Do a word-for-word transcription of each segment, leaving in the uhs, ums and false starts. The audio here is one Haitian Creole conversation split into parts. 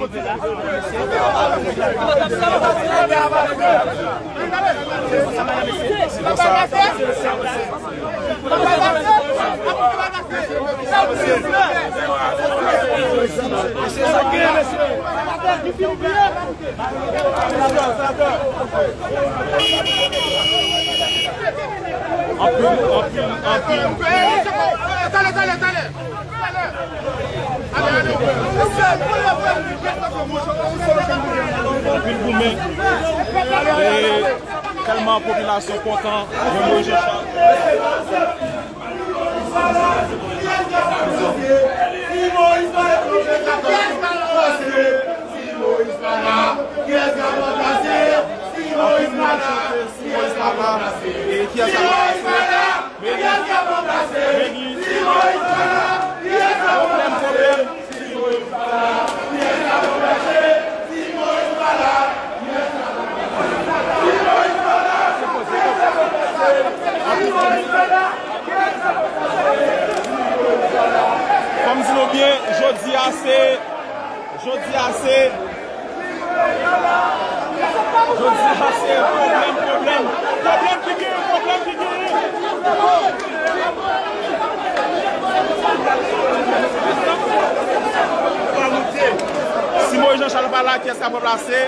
Anpil, anpil, anpil. Tale, tale, tale. Anpil goumen. E tèlman popilasyon kontan, Moyiz Jan Chal. Si Moyiz pa la, kiyès k ap ranplase? Si Moyiz pa la, kiyès k ap ranplase? E kiyès k ap ranplase? Meni, meni. Pwoblèm, pwoblèm. Fò m di nou byen, jodi a se, jodi a se, jodi a se pwoblèm, pwoblèm, pwoblèm ki genyen, pwoblèm ki genyen. Si Moyiz Jan Chal pa la, kiyès k ap ranplase?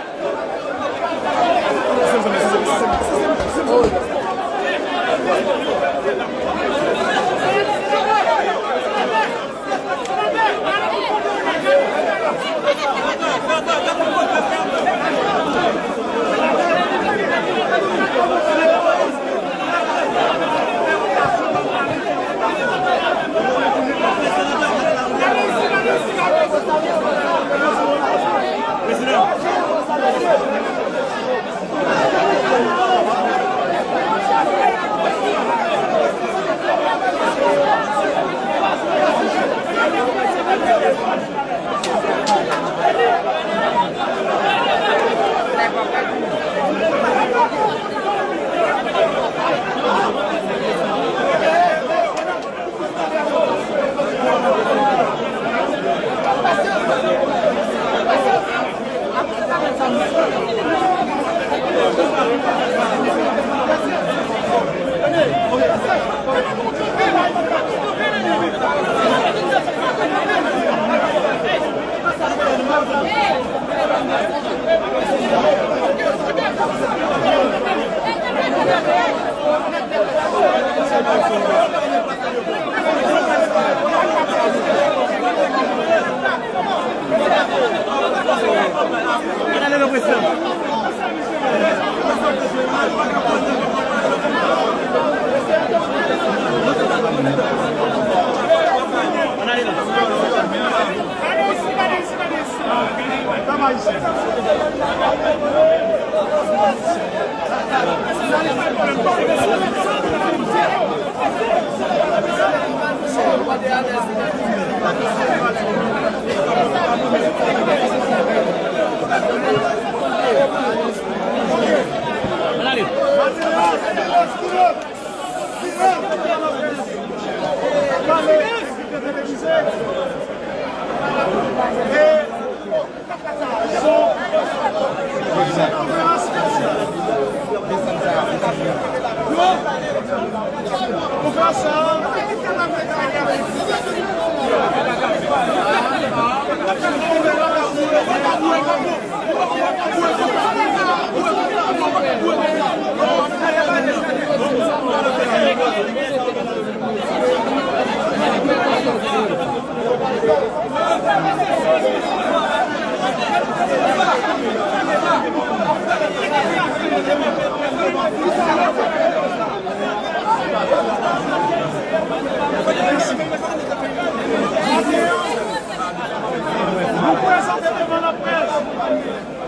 Nou prezante devan laprès,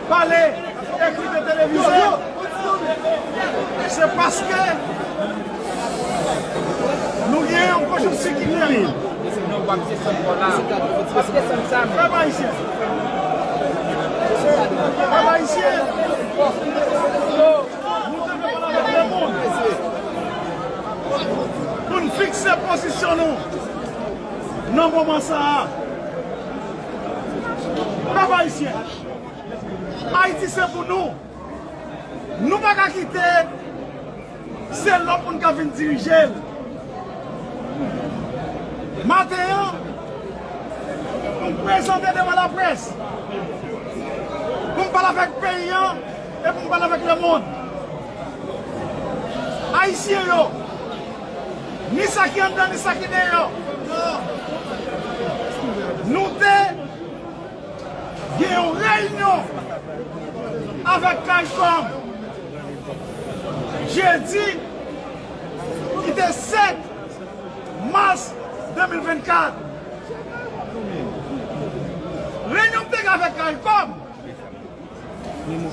pale, ekri nan televizyon, se paske nou gen yon kote sekirite. Pèp ayisyen. Pèp ayisyen. Nou te dwe pale avèk lemonn pou n fikse pozisyon nou nan moman sa a. Pèp ayisyen. Ayiti se pou nou. Nou pa ka kite se lòt moun k ap vin dirije l. Maten an, m prezante devan laprès pou m pale avèk peyi an e pou m pale avèk lemonn. Ayisyen yo, ni sa ki anndan, ni sa ki deyò, nou te gen yon reyinyon avèk CARICOM jedi ki te sèt mas de mil vennkat. Reyinyon m te gen avèk CARICOM,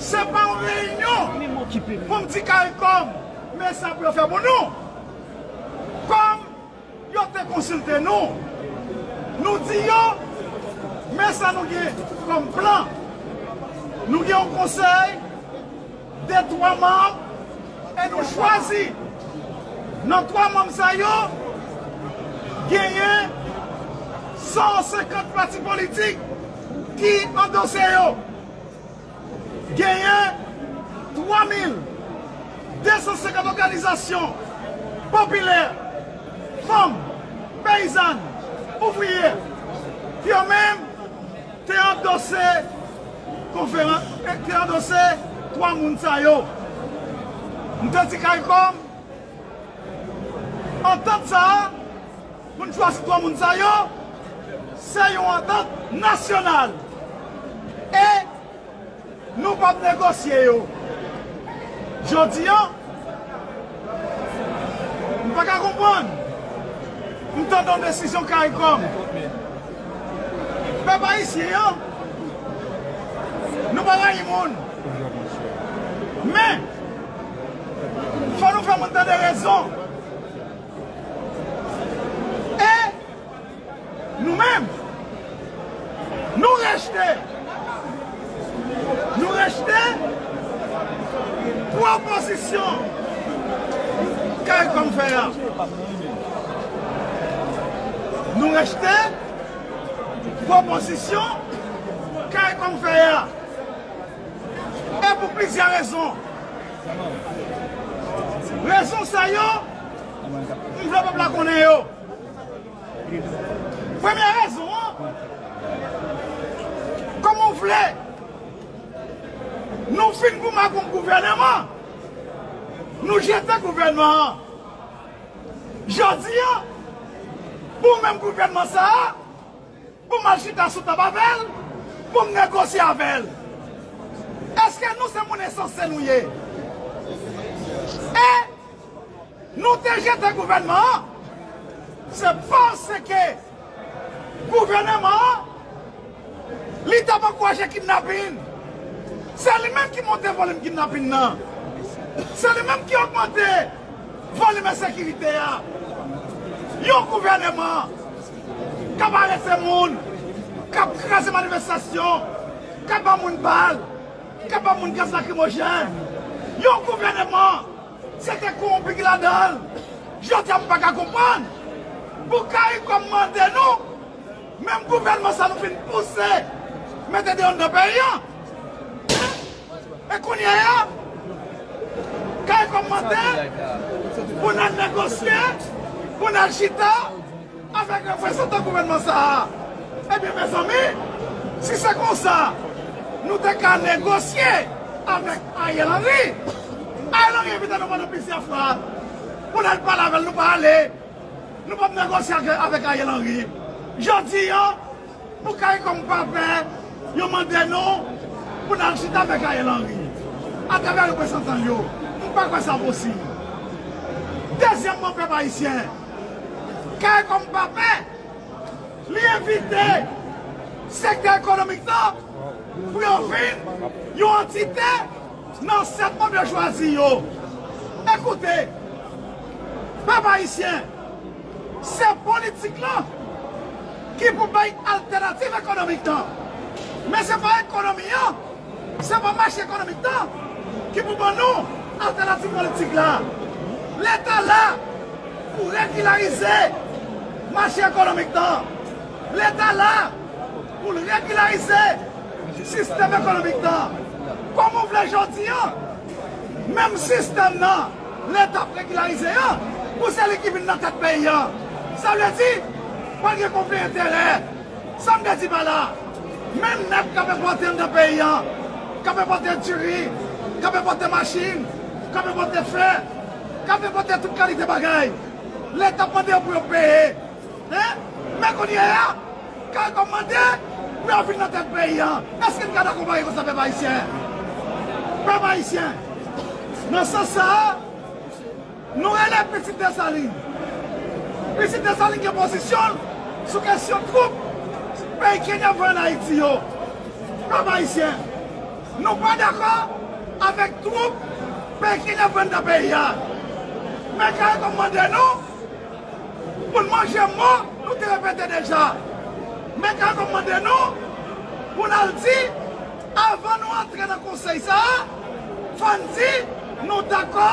se pa yon reyinyon pou m di CARICOM men sa pou yo fè pou nou. Kòm yo te konsilte nou. Nou di yo men sa nou gen kòm plan. Nou gen yon konsèy de twa manm e nou chwazi nan twa manm sa yo, genyen san senkant pati politik ki andose yo. Genyen twa mil de san senkant òganizasyon popilè, fanm, peyizàn, ouvriye, ki yo menm te andose konferans, te andose twa moun sa yo. M te di CARICOM, antant sa a, pou n chwazi twa moun sa yo, se yon antant nasyonal. E nou p ap negosye yo. Jodi a, m pa ka konprann. M tande yon desizyon CARICOM. Pèp ayisyen an, nou pa rayi moun. Men, fò nou fè moun tande rezon. E nou menm, nou rejte, nou rejte pwopozisyon CARICOM fè a. Nou rejte pwopozisyon CARICOM fè a. E pou plizyè rezon. Rezon sa yo, m vle pèp la konnen yo. Premye rezon an, kòman w vle nou fin goumen ak yon gouvènman, nou jete gouvènman an. Jodi a, pou menm gouvènman sa a, pou m al chita sou tab avè l, pou m negosye avè l. Èske nou se moun ensanse nou ye? E nou te jete gouvènman an, se paske gouvènman an, li t ap ankouraje kidnapin. Se li menm ki monte volim kidnapin nan. Se li menm ki ogmante volim ensekirite a. Yon gouvènman k ap arete moun, k ap kraze manifestasyon, k ap ba moun bal, k ap ba moun gaz lakrimojèn. Yon gouvènman, se te kowonpi ki ladan l. Jodi a, m pa ka konprann pou CARICOM mande nou, menm gouvènman sa nou fin pouse mete deyò anndan peyi an. E kounye a, CARICOM mande pou n al negosye, pou n al chita avèk reprezantan gouvènman sa a. Ebyen, mezanmi, si se konsa nou te ka negosye avèk Ariel Henry, Ariel Henry envite nou pandan plizyè fwa pou n al pale avè l, nou pa ale. Nou p ap negosye ak, avèk Ariel Henry. Jodi a, pou CARICOM pa pè, yo mande nou pou n al chita avèk Ariel Henry atravè reprezantan yo. M pa kwè sa posib. Dezyèmman, pèp ayisyen, CARICOM pa pè, li envite sektè ekonomik lan pou yo vin yon antite nan sèt manm yo chwazi yo. Ekoute, pèp ayisyen, se politik lan ki pou bay altènativ ekonomik lan. Men se pa ekonomi an, se pa mache ekonomik lan ki pou ban nou altènativ politik la. Leta la pou regilarize mache ekonomik lan. Leta la pou l regilarize Sistèm ekonomik nan, kòman w vle jodi a, menm sistèm nan, Leta ap regilarize a, pou se li ki vin nan tèt peyi a? Sa vle di, pral gen konfli enterè. Sa m vle di pa la, menm nèg k ap enpòte anndan peyi a, k ap enpòte diri, k ap enpòte machin, k ap enpòte fè, k ap enpòte tout kalite bagay, Leta ap mande yo pou yo peye. Hein? Men kounye a, CARICOM mande pou yo vin nan tèt peyi a. Èske n ka dakò bagay konsa, pèp ayisyen? Pèp ayisyen, nan sans sa a, nou rele pitit Desalin. Pitit Desalin gen pozisyon l sou kesyon twoup peyi Kenya voye ann Ayiti yo. Pèp ayisyen, nou pa dakò avèk twoup peyi Kenya voye anndan peyi a. Men CARICOM mande nou pou n manje mo nou te repete deja. Men CARICOM mande nou pou n al di, avan nou antre nan konsèy sa a, fò n di nou dakò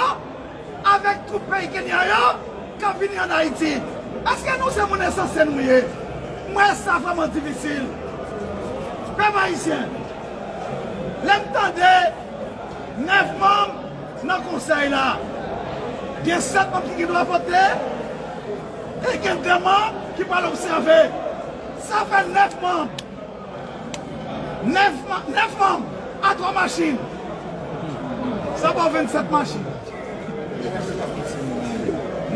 avèk twoup peyi Kenya yo k ap vini ann Ayiti. Èske nou se moun ensanse nou ye? M wè sa vrèman difisil. Pèp ayisyen, lè m tande nèf manm nan konsèy la, gen sèt manm ki gen dwa vote, e gen de manm ki pral obsève. Sa fè nèf manm. Nèf ma-, nèf manm a twa machin. Sa ba w vennsèt machin.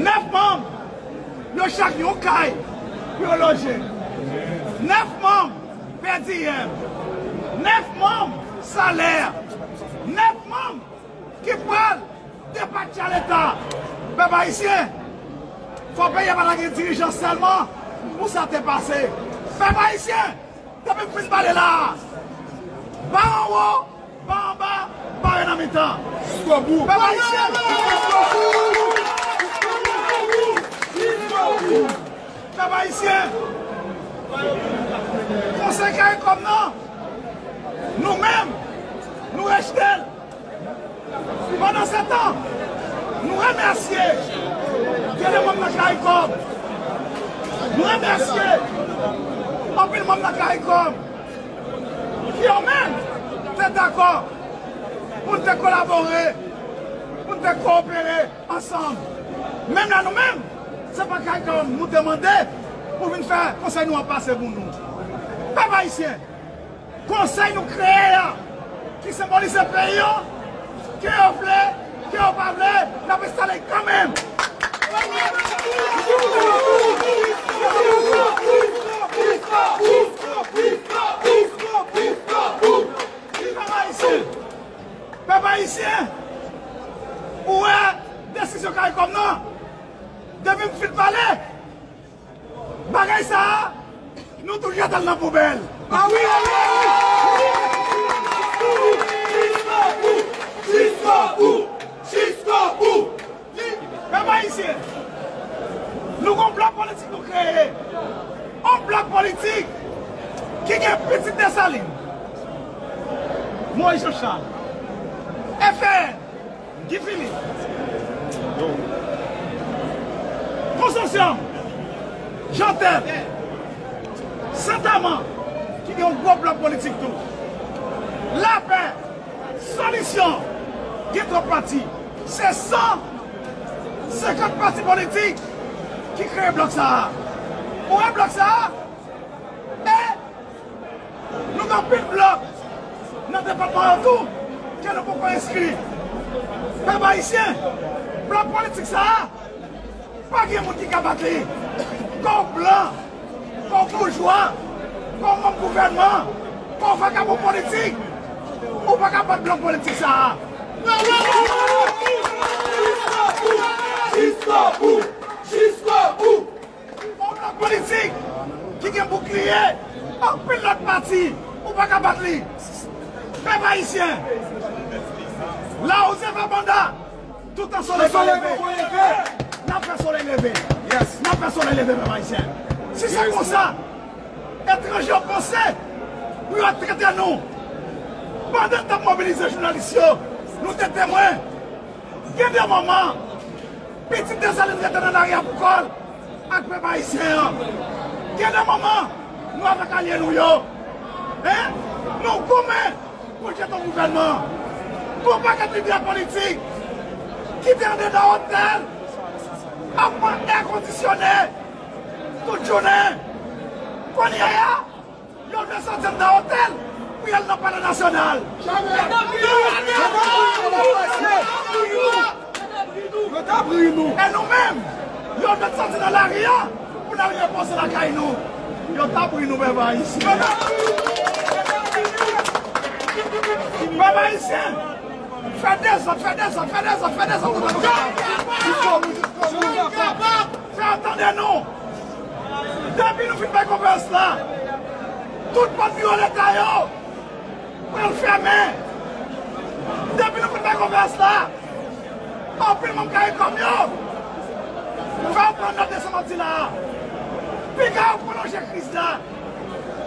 Nèf manm, yo chak yon kay pou yo loje. Nèf manm per diem. Nèf manm salè. Nèf manm ki pral depatcha Leta. Pèp ayisyen, fò peyi a pa ta gen dirijan sèlman pou sa te pase. Pèp ayisyen, depi m fin pale la a, ba anwo, ba anba, bare nan mitan. Jiskobou. Pèp ayisyen, pèp ayisyen, konsèy CARICOM nan, nou menm, nou rejte l. Pandansetan, nou remèsye gen de manm nan CARICOM. Nou remèsye anpil manm nan CARICOM ki yo menm te dakò pou n te kolabore, pou n te kowopere ansanm. Menm la nou menm, se pa CARICOM nou te mande pou vin fè konsèy nou an pase pou nou. Pèp ayisyen, konsèy nou kreye a, ki senbolize peyi an, ke yo vle, ke yo pa vle, n ap enstale kanmenm. Pèp ayisyen, pèp ayisyen, ou wè desizyon CARICOM nan, depi m fin pale, bagay sa a, nou tout jete l nan poubèl. Ah wi, ah wi, ah wi. Jiskobou, jiskobou, jiskobou. Pèp ayisyen, nou gon blòk politik nou kreye. Yon blòk politik ki gen pitit Desalin, Moyiz Jan Chal, F R N, Guy Philippe, Konsorsiyòm, Jantèl, Sentèman, ki gen yon gwo blòk politik tou. Lapè, Solisyon, gen twòp pati. Se san senkant pati politik ki kreye blòk sa a. Ou wè blòk sa a? E Nou gen anpil blòk nan depatman yo tou ke nou poko enskri. Pèp ayisyen, blòk politik sa a, pa gen moun ki ka bat li. Kò w blan, kò w boujwa, kò w manm gouvènman, kò w vakabon politik, ou pa ka bat blòk politik sa a. Jiskobou! Jiskobou! Yon blòk politik ki gen boukliye, anpil lòt pati, ou pa ka bat li. Pèp ayisyen, lawouze va banda, toutan solèy pa leve, n ap fè solèy leve. N ap fè solèy leve, pèp ayisyen. Si se konsa, etranje yo panse pou yo trete nou. Pandan n t ap mobilize jounalis yo, nou te temwen. Gen de moman, pitit Desalin rete nan lari a pou kò l ak pèp ayisyen an. Gen de moman, nou avèk alye nou yo. Hein? Nou goumen pou jete yon gouvènman. Gon pakèt lidè politik ki te andedan otèl ap pran èkondisyone tout jounen. Kounye a, yo vle soti anndan otèl pou y al nan Palè Nasyonal. Yo t ap ri nou. E nou menm, yo vle soti nan lari a pou n al repoze lakay nou. Yo t ap ri nou, pèp ayisyen. Pèp ayisyen, fè dezòd, fè dezòd, fè dezòd, fè dezòd. Fè yo tande nou. Depi nou fin bay konferans la, tout pòt biwo Leta yo pral fèmen. Depi nou fin bay konferans la, anpil manm CARICOM yo fè yo pran nòt de sa m ap di la a. Piga yo pwolonje kriz la.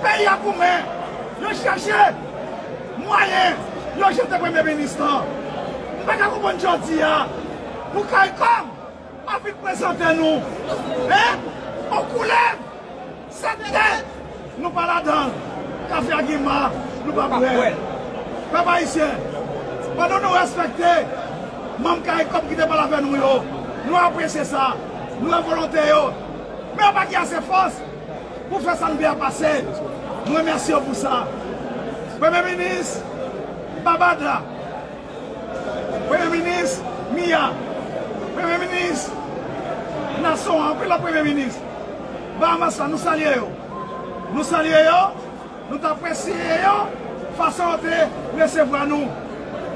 Peyi a goumen. Yo chèche mwayen yo jete premye minis lan. M pa ka konprann jodi a pou CARICOM ap vin prezante nou, hein, yon koulèv sèt tèt, nou pa ladan l. Kafe a gen ma, nou pa bwè l. Pèp ayisyen, pandan nou respekte manm CARICOM ki te pale avè nou yo, nou apresye sa, nou wè volonte yo, men yo pa gen ase fòs pou fè sa n vle a pase. Nou remèsye yo pou sa. Premye minis Babada, Premye minis Mia, Premye minis Nasson an, anpil lòt premye minis Bahamas la, nou salye yo. Nou salye yo, nou t apresye yo, fason yo te resevwa nou.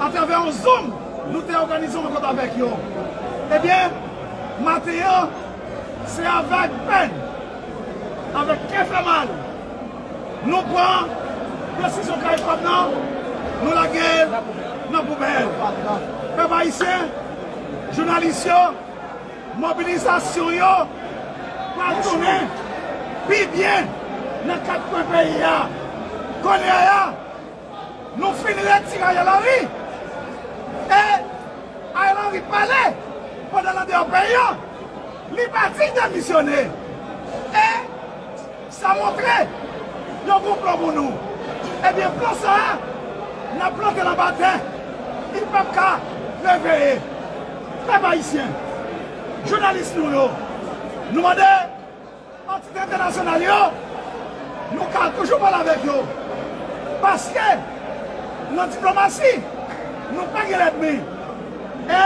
Atravè yon Zoom, nou te òganize yon rankont avèk yo. Ebyen, maten an, se avèk pèn, avèk kè fè mal, nou pran desizyon CARICOM nan, nou lage l nan poubèl. Pèp ayisyen, jounalis yo, mobilizasyon yo pral tounen pi byen nan kat kwen peyi a. Kounye a, nou fin retire Ariel Henry. E Ariel Henry pale pandan l andeyò peyi a. Li pa di l demisyone. E sa montre yo gon plan pou nou. Ebyen, plan sa a, n ap plante l anba tè. Li p ap ka reveye. Pèp ayisyen, jounalis nou yo, nou mande antite entènasyonal yo, nou ka toujou pale avèk yo. Paske nan diplomasi, nou pa gen lènmi. E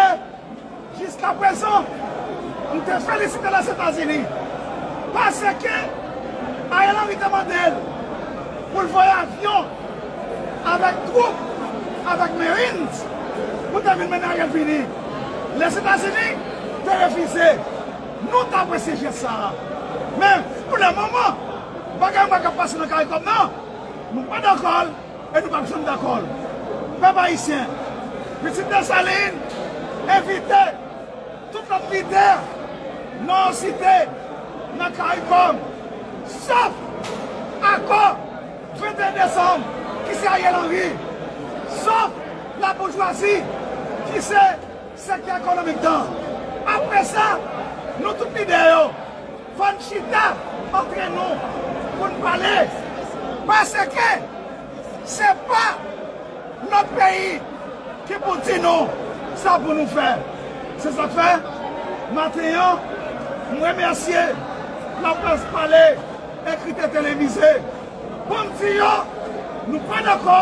jiskaprezan, m te felisite Lèzetazini paske Ariel Henry te mande l pou l voye avyon avèk twoup, avèk Marines, pou te vin mennen Ariel vini. Lèzetazini te refize. Nou t apresye jès sa a. Men, pou le moman, bagay mwen k ap pase nan CARICOM nan, nou pa dakò l e nou p ap janm dakò l. Pèp ayisyen, pitit Desalin envite tout lòt lidè non site nan CARICOM, sòf akò venteyen desanm, ki se Ariel Henry, sòf laboujwazi, ki se sektè ekonomik lan. Apre sa, nou tout lidè yo, fò n chita antre nou pou n pale. Paske se pa lòt peyi ki pou di nou sa pou nou fè. Se sa k fè, maten an, m remèsye laprès pale, ekrite, televize, pou m di yo, nou pa dakò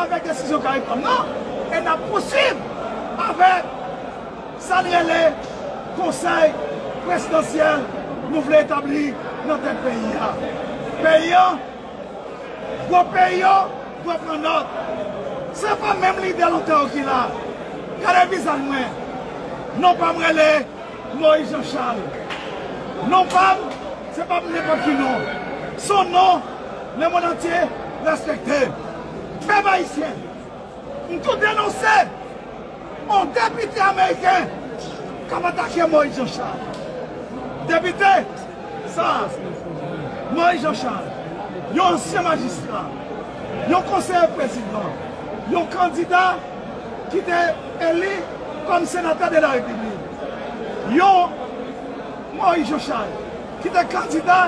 avèk desizyon CARICOM nan, e n ap pouswiv avèk sa n rele konsèy prezidansyèl nou vle etabli nan tèt peyi a. Peyi an, gwo peyi yo dwe pran nòt. Se pa menm lidè lontan yo ki la. Gade vizaj mwen. Non pa m rele Moïse Jean Charles. Non pa m, se pa m nenpòt ki non. Se yon non lemonn antye respekte. Pèp ayisyen, m tou denonse yon depite ameriken k ap atake Moïse Jean Charles. Depite sa, Moïse Jean Charles, yon ansyen majistra, yon konseye prezidan, yon kandida ki te eli kòm senatè de la repiblik, yon Moïse Jean Charles ki te kandida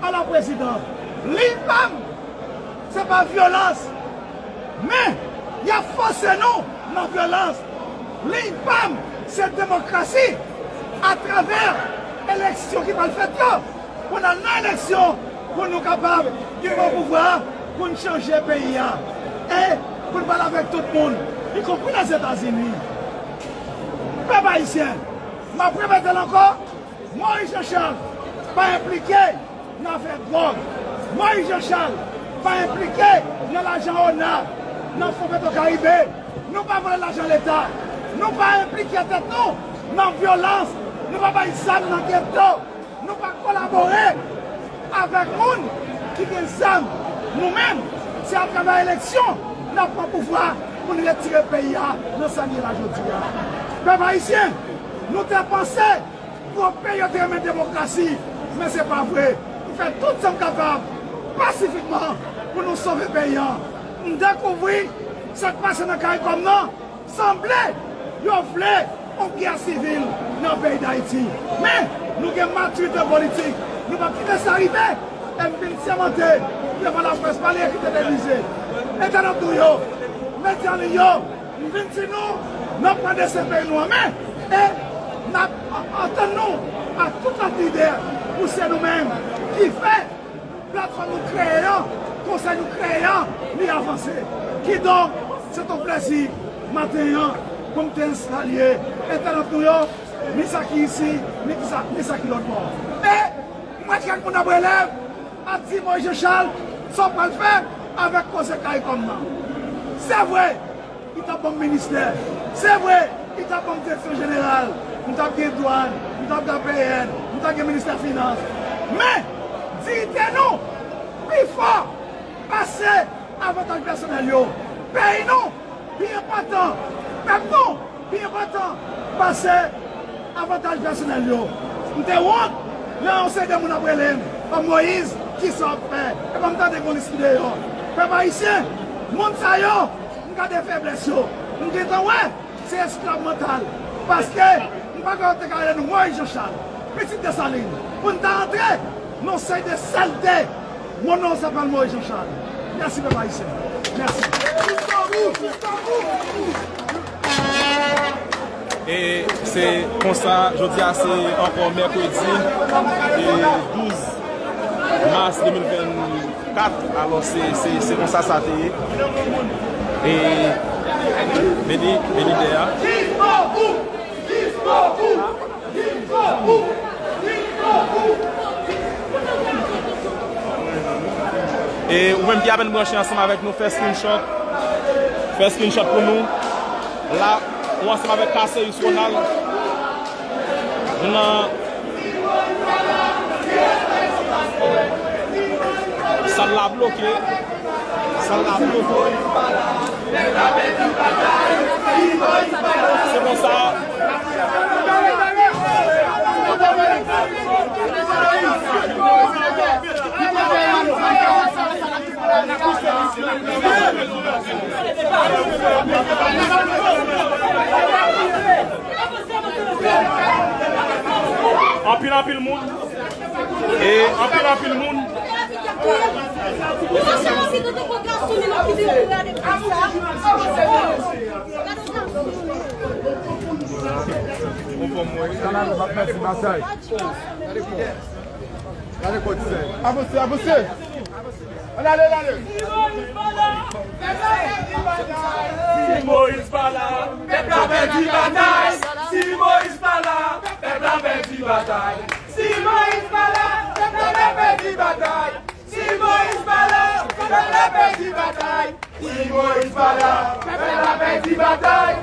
a la prezidans, li menm Se pa vyolans. Men, y ap fòse nou nan vyolans. Liy pa m, se demokrasi atravè eleksyon ki pral fèt yo. Pou n al nan eleksyon, pou nou kapab gen bon pouvwa, pou n chanje peyi a. E pou n pale avèk tout moun, ikonpri Lèzetazini. Pèp ayisyen, m ap repete l ankò, Moïse Jean Charles pa enplike nan afè dwòg. Moïse Jean Charles pa enplike nan lajan ona, nan fon Petro Caribe. Nou pa vòlè lajan Leta. Nou pa enplike tèt nou nan vyolans. Nou pa bay zam nan geto. Nou pa kolabore avèk moun ki gen zam. Nou menm, se atravè eleksyon n ap pran pouvwa pou n retire peyi a nan sa n ye la jodi a. Pèp ayisyen, nou te panse gwo peyi yo te renmen demokrasi, men se pa vre. Nou fè tout sa n kapab pasifikman pou nou sove peyi a. M dekouvri sa k pase nan Karikòm nan. Sanble yo vle yon gè sivil nan peyi Dayiti. Men, nou gen matirite politik. Nou p ap kite sa rive. E m vin sèmante devan laprès, pale, ekri, televize, entènot nou yo, medya nou yo, m vin di nou, n ap pran desten peyi nou an men. E n ap antann nou ak tout lòt lidè pou se nou menm ki fè platfòm nou kreye an, konsèy nou kreye an, li avanse. Kidonk, se t on plezi maten an pou m te salye entènot nou yo, ni sa ki isi, ni ki sa, ni sa ki lòt bò. E mwen, kèk moun ap rele m, ap di, Moïse Jean Charles, sa w pral fè avèk koze Karikòm nan? Se vre, li t ap ban m ministè. Se vre, li t ap ban m direksyon jeneral. M t ap gen dwàn, m t ap gen P N, m t ap gen ministè finans. Men, diyite nou pi fò pase avantaj pèsonèl yo. Peyi nou pi enpòtan. Pèp nou pi enpòtan pase avantaj pèsonèl yo. M te wont lè yon seri de moun ap rele m, "Bon, Moïse, kisa w ap fè?" Epi m tande gon lis ki deyò. Pèp ayisyen, moun sa yo, m gade feblès yo. M gentan wè se esklav mantal. Paske m pa kwè yo te ka rele nou Moïse Jean Charles, pitit Desalin, pou n ta antre nan yon seri de salte. Mon non se pa Moïse Jean Charles. Mèsi, pèp ayisyen. Mèsi. E se konsa, jodi a se ankò mèkredi, e douz mas de mil vennkat. Alò, se, se, se konsa sa te ye. E veni, veni dèyè. E ou menm ki apèn branche ansanm avèk nou, fè screenshot. Fè screenshot pou nou. La, ou ansanm avèk Cassius Ronald. Nou nan sal la bloke. Sal la bloke. Se konsa. Anpil, anpil moun. E anpil, anpil moun. Avanse, avanse. Ann ale, ann ale. Si Moïse pa la, pèp la pèdi batay. Si Moïse pa la, pèp la pèdi batay. Si Moïse pa la, pèp la pèdi batay. Si Moïse pa la, pèp la pèdi batay. Si Moïse pa la, pèp la pèdi batay.